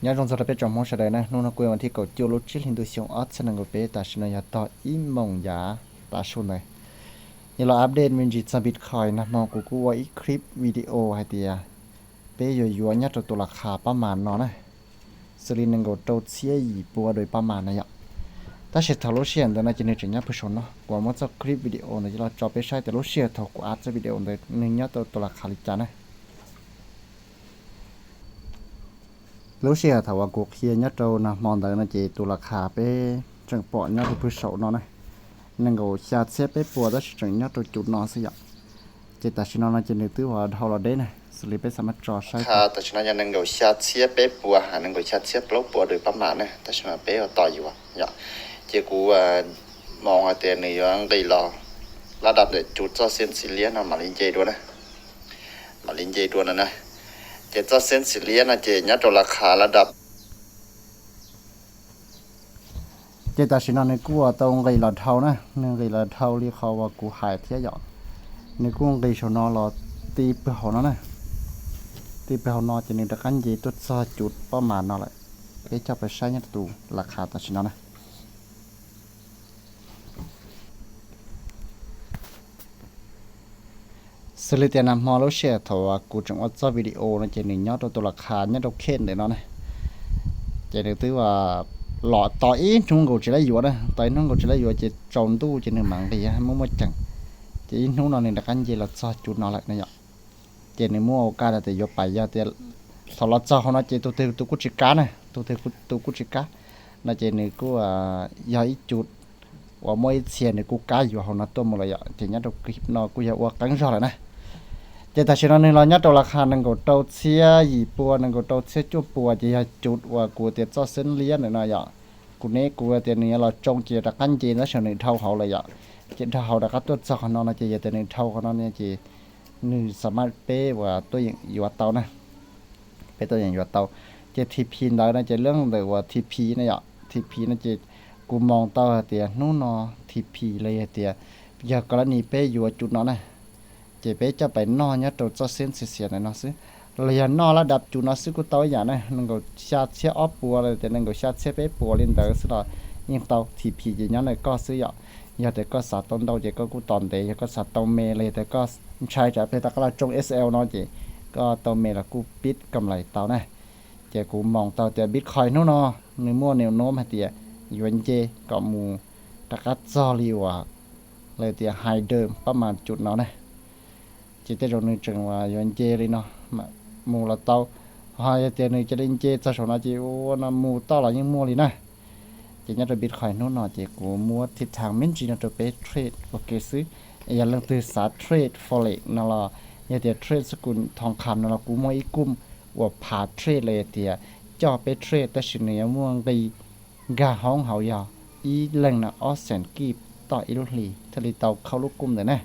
Nyob zoo txog rau peb tsoom Hmoob sawv daws na, hnub no kuj yog vas thib kaum cuaj lub tsib hli ntuj xyoo ob txhiab nees nkaum peb, tam sim no yog tog ib moos yav tav su ntawd. Yog los update me ntsis txog Bitcoin, nag hmo kuv kuj ua ib clip video hais tias peb yuav yuav nyob rau tus las khas pab mas no na, xws li nees nkaum rau txhiab yim pua dua pab mas na yom. Tab sis thaum lub sij hawm ntawd no ces nws tseem nyob pw saum no, kuv muab txoj clip video ntawd coj los tso peb saib tias lub sij hawm thaum kuv ua txoj video ntawd nws nyob rau tus las khas li cas na. Lub sij hawm thaum uas kuv qhia nyob rau nag hmo ntawd no ces tus las khas peb tseem pom nyob rau pw saum no na, nees nkaum xya txhiab peb puas tab sis tseem nyob rau cov no xwb yom. Ces tam sim no no ces nws twb ua dhau los deb na, xws li peb xav maj tso saib. Tam sim no yog nees nkaum xya txhiab peb puas, nees nkaum xya txhiab plaub puas dua pab mas na, tam sim no peb ua tos yuav yom. Ces kuv moos hais tias nws yuav nqis los lab dab ntawm cov txoj xeeb xim liab no mam li nce dua na, mam li nce dua no na. Ces txoj xeeb xim liab no ces nyob rau las khas lab dab. Ces tam sim no nws kuj ua tau nqis los dhau na, nws nqis los dhau li qhov uas kuv hais thiab yom. Nws kuj nqis saum no los ti pw hauv no na, ti pw hauv no ces nws rov qab nce tuaj txog cov pab mas no lawm. Peb coj peb saib nyob tus las khas tam sim no na. Xws li tias nag hmo lub sij hawm thaum kuv tseem ua txoj video no ces nws nyob rau tus las khas nyob rau khej ntawm no na. Ces nws twb los tos ib hnub nkaus tsis lab yuav na, tos ib hnub nkaus tsis lab yuav ces tsaus ntuj ces nws mam nqis muaj muaj ceem. Ces ib hnub no nws rov qab nce los txog cov no lawm no yom. Ces nws muaj ua kaj tias yuav pais yog tias thaum los txog hauv no ces tus twg tus kuj tsis kab na, tus twg tus kuj tsis kab no ces nws kuj yog ib cov uas muaj ib txhia nws kuj kab yuav hauv no tuaj mus lawm yom. Ces nyob rau clip no kuj yog ua qeeb zog lawm na. Ces tam sim no nws los nyob rau las khas nees nkaum rau txhiab yim pua, nees nkaum rau txhiab cuaj puas ces yog cov uas kuv tias txoj xeeb liab ntawm no yom. Kuv neb kuv tias nws yuav los tsoo ces rov qab nce tab sis nws dhau hauv lawm yom. Ces dhau hauv rov qab tuaj txog qhov no no ces yog tias nws dhau qhov no ces nws xav mas peb uas tuaj yeem yuav tau na, peb tuaj yeem yuav tau. Ces T P ntawd no ces lub ntawm uas T P na yom, T P no ces kuv moos tau hais tias hnub no T P los yog tias yog koj lab nis peb yuav cov no na, ces peb coj pais noj nyob rau txoj xeeb xim xiav ntawm no xwb, los yog noj lab dab cov no xwb kuj tau ib yam na. Nees nkaum xya txhiab ob puas los tias nees nkaum xya txhiab peb puas li ntawd xwb los yeej tau, T P ces nyob ntawm koj xwb yom. Yog tias koj xav tau ntau ces koj kuj tos ntev, yog koj xav tau me los yog tias koj ntshai tsam peb rov qab los tsoo S L no ces koj tau me los kuj pib kam lais tau na. Ces kuv moos tau tias Bitcoin hnub no nws muaj niam nuam hais tias yuav nce kom mus rov qab txog li uas lawv tias high dam pab mas cov no na. Ces tej zaum nws tseem yuav nce li no mus los tau, ho yog tias nws cia li nce txog saum no ces ua no mus toj los yeej muaj li na. Ces nyob rau Bitcoin hnub no ces kuv muab thib thang me ntsis no rau peb trade ua ke xwb. Yog leej twg xav trade forex no los yog tias trade xab kum thoo kham no los kuv muaj ib kum uas phav trade los yog tias coj peb trade tab sis nws yuav muaj nqi nkag hoob hauv yog ib leeg no ob xees kib toj ib lub hlis thiaj li tau khauj lub kum ntawd na.